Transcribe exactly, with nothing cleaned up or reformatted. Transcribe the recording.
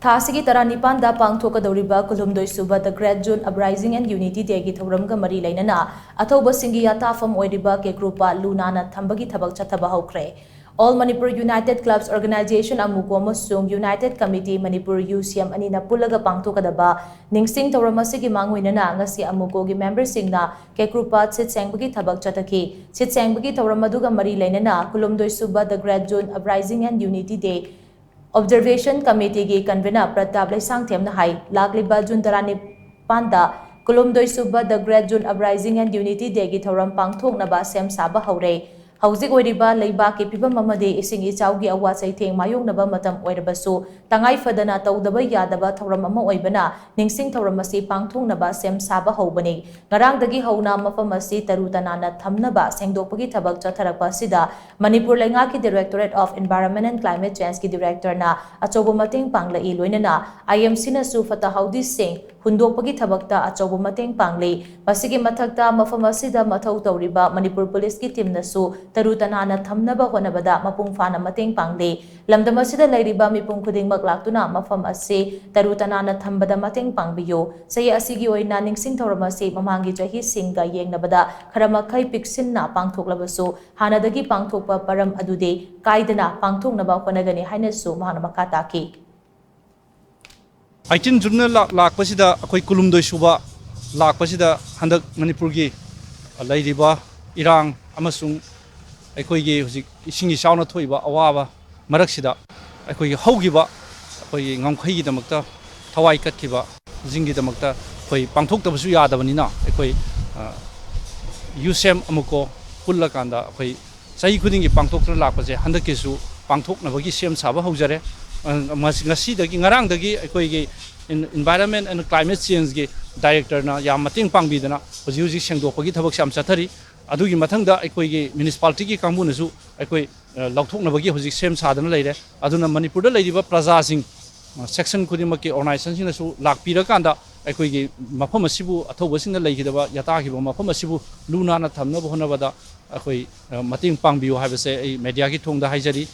ꯊꯥ ꯑꯁꯤꯒꯤ ꯇꯔꯥꯅꯤꯄꯥꯟꯗ ꯄꯥꯡꯊꯣꯛꯀꯗꯧꯔꯤꯕ ꯀꯨꯟꯍꯨꯝꯗꯣꯏ ꯁꯨꯕ The Great June Uprising and Unity Dayꯒꯤ ꯊꯧꯔꯝꯒ ꯃꯔꯤ ꯂꯩꯅꯅ ꯑꯊꯧꯕꯁꯤꯡꯒꯤ ꯌꯥꯇꯥꯐꯝ ꯑꯣꯏꯔꯤꯕ ꯀꯦꯀ꯭ꯔꯨꯄꯥ ꯂꯨ ꯅꯥꯟꯅ ꯊꯝꯕꯒꯤ ꯊꯕꯛ ꯆꯠꯊꯕ ꯍꯧꯈ꯭ꯔꯦ꯫ All Manipur United Clubs Organization, ꯑꯃꯨꯀꯣ, ꯑꯃꯁꯨꯡ United Committee Manipur, ꯌꯨ ꯁꯤ ꯑꯦꯝ, ꯑꯅꯤꯅ ꯄꯨꯜꯂꯒ ꯄꯥꯡꯊꯣꯛꯀꯗꯕ ꯅꯤꯡꯁꯤꯡ ꯊꯧꯔꯝ ꯑꯁꯤꯒꯤ ꯃꯥꯡꯑꯣꯏꯅꯅ ꯉꯁꯤ ꯑꯃꯨꯀꯣꯒꯤ ꯃꯦꯝꯕꯔꯁꯤꯡꯅ ꯀꯦꯀ꯭ꯔꯨꯄꯥꯠ ꯁꯤꯠ ꯁꯦꯡꯕꯒꯤ ꯊꯕꯛ ꯆꯠꯊꯈꯤ꯫ ꯁꯤꯠ ꯁꯦꯡꯕꯒꯤ ꯊꯧꯔꯝ ꯑꯗꯨꯒ ꯃꯔꯤ ꯂꯩꯅꯅ ꯀꯨꯟꯍꯨꯝꯗꯣꯏ ꯁꯨꯕ The Great June Uprising and Unity Day Observation Committeeꯒꯤ convener Pratap ꯂꯩꯁꯥꯡꯊꯦꯝꯅ ꯍꯥꯏ, ꯂꯥꯛꯂꯤꯕ ꯖꯨꯟ ꯇꯔꯥꯅꯤꯄꯥꯟꯗ ꯀꯨꯟꯍꯨꯝꯗꯣꯏ ꯁꯨꯕ The Great June Uprising and Unity Dayꯒꯤ ꯊꯧꯔꯝ ꯄꯥꯡꯊꯣꯛꯅꯕ ꯁꯦꯝ ꯁꯥꯕ ꯍꯧꯔꯦ꯫ ꯍꯧꯖꯤꯛ ꯑꯣꯏꯔꯤꯕ ꯂꯩꯕꯥꯛꯀꯤ ꯐꯤꯕꯝ ꯑꯃꯗꯤ ꯏꯁꯤꯡ ꯏꯆꯥꯎꯒꯤ ꯑꯋꯥ ꯆꯩꯊꯦꯡ ꯃꯥꯌꯣꯛꯅꯕ ꯃꯇꯝ ꯑꯣꯏꯔꯕꯁꯨ, ꯇꯉꯥꯏ ꯐꯗꯅ ꯇꯧꯗꯕ ꯌꯥꯗꯕ ꯊꯧꯔꯝ ꯑꯃ ꯑꯣꯏꯕꯅ ꯅꯤꯡꯁꯤꯡ ꯊꯧꯔꯝ ꯑꯁꯤ ꯄꯥꯡꯊꯣꯛꯅꯕ ꯁꯦꯝ ꯁꯥꯕ ꯍꯧꯕꯅꯤ꯫ ꯉꯔꯥꯡꯗꯒꯤ ꯍꯧꯅ ꯃꯐꯝ ꯑꯁꯤ ꯇꯔꯨ ꯇꯅꯥꯟꯅ ꯊꯝꯅꯕ ꯁꯦꯡꯗꯣꯛꯄꯒꯤ ꯊꯕꯛ ꯆꯠꯊꯔꯛꯄ ꯑꯁꯤꯗ ꯃꯅꯤꯄꯨꯔ ꯂꯩꯉꯥꯛꯀꯤ Directorate of Environment and Climate Changeꯀꯤ directorꯅ ꯑꯆꯧꯕ ꯃꯇꯦꯡ ꯄꯥꯡꯂꯛꯏ꯫ ꯂꯣꯏꯅꯅ IMCꯅꯁꯨ ꯐꯠꯇ ꯍꯥꯎꯗꯤꯁꯤꯡ ꯍꯨꯟꯗꯣꯛꯄꯒꯤ ꯊꯕꯛꯇ ꯑꯆꯧꯕ ꯃꯇꯦꯡ ꯄꯥꯡꯂꯤ꯫ ꯃꯁꯤꯒꯤ ꯃꯊꯛꯇ ꯃꯐꯝ ꯑꯁꯤꯗ ꯃꯊꯧ ꯇꯧꯔꯤꯕ ꯃꯅꯤꯄꯨꯔ ꯄꯨꯂꯤꯁꯀꯤ teamꯅꯁꯨ ꯇꯔꯨ ꯇꯅꯥꯟꯅ ꯊꯝꯅꯕ ꯍꯣꯠꯅꯕꯗ ꯃꯄꯨꯡ ꯐꯥꯅ ꯃꯇꯦꯡ ꯄꯥꯡꯂꯤ꯫ ꯂꯝꯗꯝ ꯑꯁꯤꯗ ꯂꯩꯔꯤꯕ ꯃꯤꯄꯨꯝ ꯈꯨꯗꯤꯡꯃꯛ ꯂꯥꯛꯇꯨꯅ ꯃꯐꯝ ꯑꯁꯤ ꯇꯔꯨ ꯇꯅꯥꯟꯅ ꯊꯝꯕꯗ ꯃꯇꯦꯡ ꯄꯥꯡꯕꯤꯌꯨ꯫ ꯆꯍꯤ ꯑꯁꯤꯒꯤ ꯑꯣꯏꯅ ꯅꯤꯡꯁꯤꯡ ꯊꯧꯔꯝ ꯑꯁꯤ ꯃꯃꯥꯡꯒꯤ ꯆꯍꯤꯁꯤꯡꯒ ꯌꯦꯡꯅꯕꯗ ꯈꯔ ꯃꯈꯩ ꯄꯤꯛꯁꯤꯟꯅ ꯄꯥꯡꯊꯣꯛꯂꯕꯁꯨ, ꯍꯥꯟꯅꯗꯒꯤ ꯄꯥꯡꯊꯣꯛꯄ ꯄꯔꯝ ꯑꯗꯨꯗꯤ ꯀꯥꯏꯗꯅ ꯄꯥꯡꯊꯣꯛꯅꯕ ꯍꯣꯠꯅꯒꯅꯤ ꯍꯥꯏꯅꯁꯨ ꯃꯍꯥꯛꯅ ꯃꯈꯥ ꯇꯥꯈꯤ꯫ ꯑꯩꯇꯤꯟ ꯖꯨꯟꯅ ꯂꯥꯛ-, ꯂꯥꯛꯄꯁꯤꯗ, ꯑꯩꯈꯣꯏ ꯀꯨꯟꯍꯨꯝꯗꯣꯏ ꯁꯨꯕ ꯂꯥꯛꯄꯁꯤꯗ, ꯍꯟꯗꯛ ꯃꯅꯤꯄꯨꯔꯒꯤ ꯂꯩꯔꯤꯕ ꯏꯔꯥꯡ ꯑꯃꯁꯨꯡ ꯑꯩꯈꯣꯏꯒꯤ ꯍꯧꯖꯤꯛ ꯏꯁꯤꯡ ꯏꯆꯥꯎꯅ ꯊꯣꯛꯏꯕ ꯑꯋꯥꯕ ꯃꯔꯛꯁꯤꯗ, ꯑꯩꯈꯣꯏꯒꯤ ꯍꯧꯈꯤꯕ ꯑꯩꯈꯣꯏꯒꯤ ꯉꯝꯈꯩꯒꯤꯗꯃꯛꯇ ꯊꯋꯥꯏ ꯀꯠꯈꯤꯕꯁꯤꯡꯒꯤꯗꯃꯛꯇ ꯑꯩꯈꯣꯏ ꯄꯥꯡꯊꯣꯛꯇꯕꯁꯨ ꯌꯥꯗꯕꯅꯤꯅ, ꯑꯩꯈꯣꯏ, ꯑ, ꯌꯨꯁꯦꯝ ꯑꯃꯨꯛꯀꯣ ꯄꯨꯜꯂꯀꯥꯟꯗ ꯑꯩꯈꯣꯏ ꯆꯍꯤ ꯈꯨꯗꯤꯡꯒꯤ ꯄꯥꯡꯊꯣꯛꯇꯨꯅ ꯂꯥꯛꯄꯁꯦ ꯍꯟꯗꯛꯀꯤꯁꯨ ꯄꯥꯡꯊꯣꯛꯅꯕꯒꯤ ꯁꯦꯝ ꯁꯥꯕ ꯍꯧꯖꯔꯦ꯫ ꯑ, ꯃꯁꯤ-, ꯉꯁꯤꯗꯒꯤ, ꯉꯔꯥꯡꯗꯒꯤ ꯑꯩꯈꯣꯏꯒꯤ ꯏꯟ-, Environment and Climate Changeꯒꯤ directorꯅ ꯌꯥꯝ ꯃꯇꯦꯡ ꯄꯥꯡꯕꯤꯗꯅ ꯍꯧꯖꯤꯛ ꯍꯧꯖꯤꯛ ꯁꯦꯡꯗꯣꯛꯄꯒꯤ ꯊꯕꯛꯁꯦ ꯌꯥꯝ ꯆꯠꯊꯔꯤ꯫ ꯑꯗꯨꯒꯤ ꯃꯊꯪꯗ ꯑꯩꯈꯣꯏꯒꯤ municipalityꯒꯤ ꯀꯥꯡꯕꯨꯅꯁꯨ ꯑꯩꯈꯣꯏ, ꯑ, ꯂꯧꯊꯣꯛꯅꯕꯒꯤ ꯍꯧꯖꯤꯛ ꯁꯦꯝ ꯁꯥꯗꯨꯅ ꯂꯩꯔꯦ꯫ ꯑꯗꯨꯅ ꯃꯅꯤꯄꯨꯔꯗ ꯂꯩꯔꯤꯕ ꯄ꯭ꯔꯖꯥꯁꯤꯡ, ꯑ, section ꯈꯨꯗꯤꯡꯃꯛꯀꯤ organizationꯁꯤꯡꯅꯁꯨ ꯂꯥꯛꯄꯤꯔꯀꯥꯟꯗ ꯑꯩꯈꯣꯏꯒꯤ ꯃꯐꯝ ꯑꯁꯤꯕꯨ ꯑꯊꯧꯕꯁꯤꯡꯅ ꯂꯩꯈꯤꯗꯕ, ꯌꯥꯇꯥꯈꯤꯕ ꯃꯐꯝ ꯑꯁꯤꯕꯨ ꯂꯨ ꯅꯥꯟꯅ ꯊꯝꯅꯕ ꯍꯣꯠꯅꯕꯗ ꯑꯩꯈꯣꯏ, ꯑ, ꯃꯇꯦꯡ ꯄꯥꯡꯕꯤꯌꯨ ꯍꯥꯏꯕꯁꯦ ꯑꯩ mediaꯒꯤ ꯊꯣꯡꯗ ꯍꯥꯏꯖꯔꯤ꯫